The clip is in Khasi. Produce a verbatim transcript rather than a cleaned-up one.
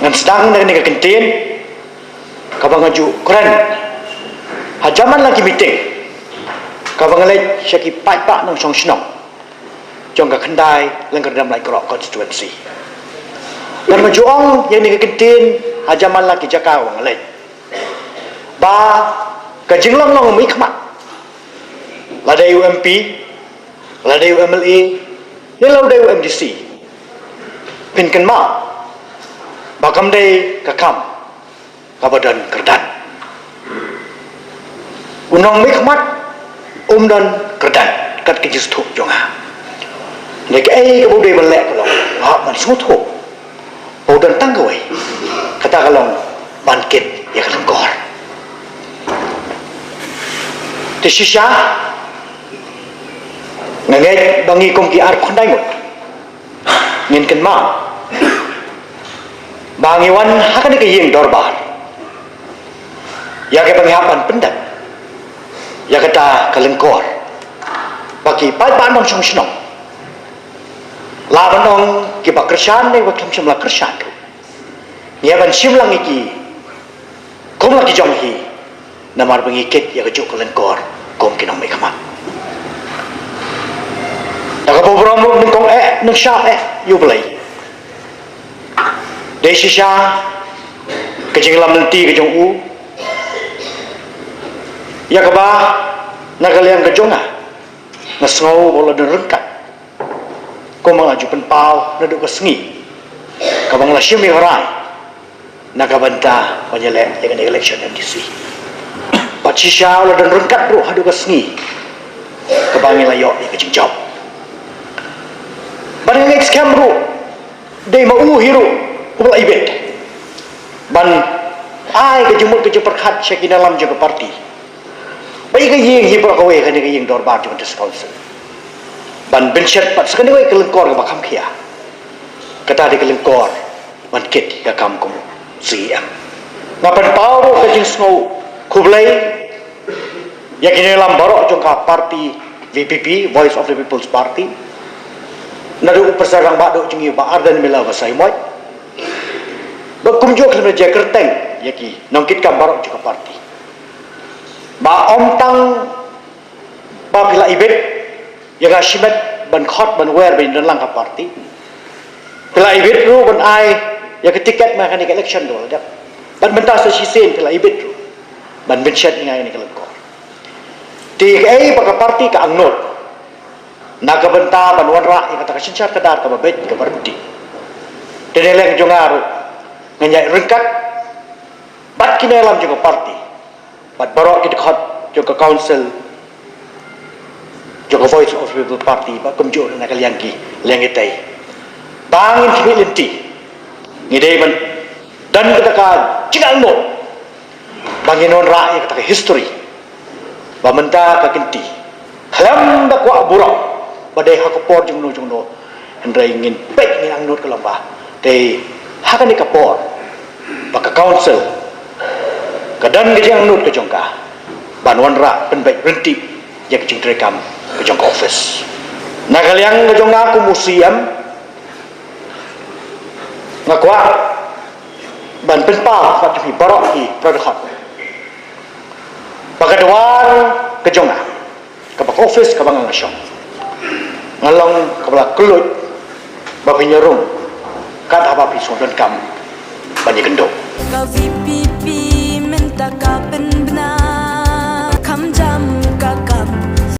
Sdang na kane ka kyntien kaba nga ju kren ha jaman la ki meeting kaba nga leit sha ki paidbah nongshong shnong jong ka Khyndai Lyngkyrdem Laitkroh constituency. Bad nga ju ong ïa kane ka kyntien ha jaman la ki jaka ba nga leit, ba ka jinglong long mihkhmat, la dei u M P, la dei u M L A, ne la dei u M D C, phin kynmaw ba kam dei ka kam kaba don kyrdan. U nongmihkhmat um don kyrdan, kat ka jingsngewthuh jong nga. Dei kaei kaba u dei ban leh ka long, nga hap ban sngewthuh ba u don tang kawei, kata ka long ban kit ïa ka lyngkor. Te shisha nga ngeit ba ngi kum ki arphew khyndai ngut ngin kynmaw ba ngi wan ha kane ka ïing dorbar ïa kaba ngi hap ban pyndep ïa kata ka lyngkor, ba ki paidbah nongshong shnong, la ban ong kiba kyrshan ne ba khlem shym la kyrshan ruh, ngi hap ban shim lang ïa ki kum la ki jong hi, namar ba ngi kit ïa kajuh ka lyngkor kum ki nongmihkhmat. Da kaba burom ruh nyngkong eh nyngshah eh ïa U Blei, dei shisha ka jinglam lynti ka jong u ïa kaba na ka liang ka jong nga, nga sngew ba la don ryngkat kumba nga la ju pynpaw naduh ka sngi kaba nga la shim ïa ka rai na ka bynta ban ïaleh ïa kane ka election M D C. Bad shisha u la don ryngkat ruh haduh ka sngi kaba ngi la ïoh ïa ka jingjop. Bad nga ngeit skhem ruh dei ma u hi ruh uba la ibit ban ai ka jingmut ka jingpyrkhat sha ki nongïalam jong ka party ba ïa ka ïing hi baroh kawei, kane ka ïing dorbar jong ka District Council, ban pynshet pat sa kane kawei ka lyngkor kaba kham khia, kata dei ka lyngkor ban kit ïa ka kam kum C E M. Nga pynpaw ruh ka jingsngew khublei ïa ki nongïalam baroh jong ka party V P P, Voice of the People's Party, naduh u Professor Rangbah Duh jong ngi Bah Ardent Miller Basaiawmoit, bad kumjuh khlem da jia kyrteng ïa ki nongkitkam baroh jong ka party. Ba ym tang ba phi la ibit ïa nga shimet ban khot ban wer ban don lang ha party, phi la ibit ruh ban ai ïa ka tiket na kane ka election da la dep, bad mynta sa shisien phi la ibit ruh ban pynshet ïa nga ïa kane ka lyngkor. Te kaei ba ka party ka angnud na ka bynta ban wanrah ïa kata ka synshar kdar kaba beit kaba ryntih. Te na liang jong nga ruh ngan ïaid ryngkat bad ki nongïalam jong ka party bad baroh ki dkhot jong ka council jong ka Voice of the People Party, bad kumjuh na ka liang ki liang kitai, ba ngin khmih lynti. Ngi dei ban don kata ka jingangnud ba ngin wanrah ïa kata ka history, ba mynta ka kynti khlem da kwah burom ba dei ha ka por jongno jongno, hynrei ngin peit, ngin angnud ka long ba dei ha kane ka por ba ka council ka don ka jingangnud ka jong ka ban wanrah pynbeit ryntih ïa ka jingtrei kam ka jong ka office. Na ka liang ka jong nga kum u C M, nga kwah ban pynpaw bad phi baroh ki para dkhot ba ka dwar ka jong nga, kaba ka office kaba nga la shong, nga long kaba la kylluid ba phin ïarung kat haba phi sngewdonkam ban ïakynduh. Ka V P P mynta ka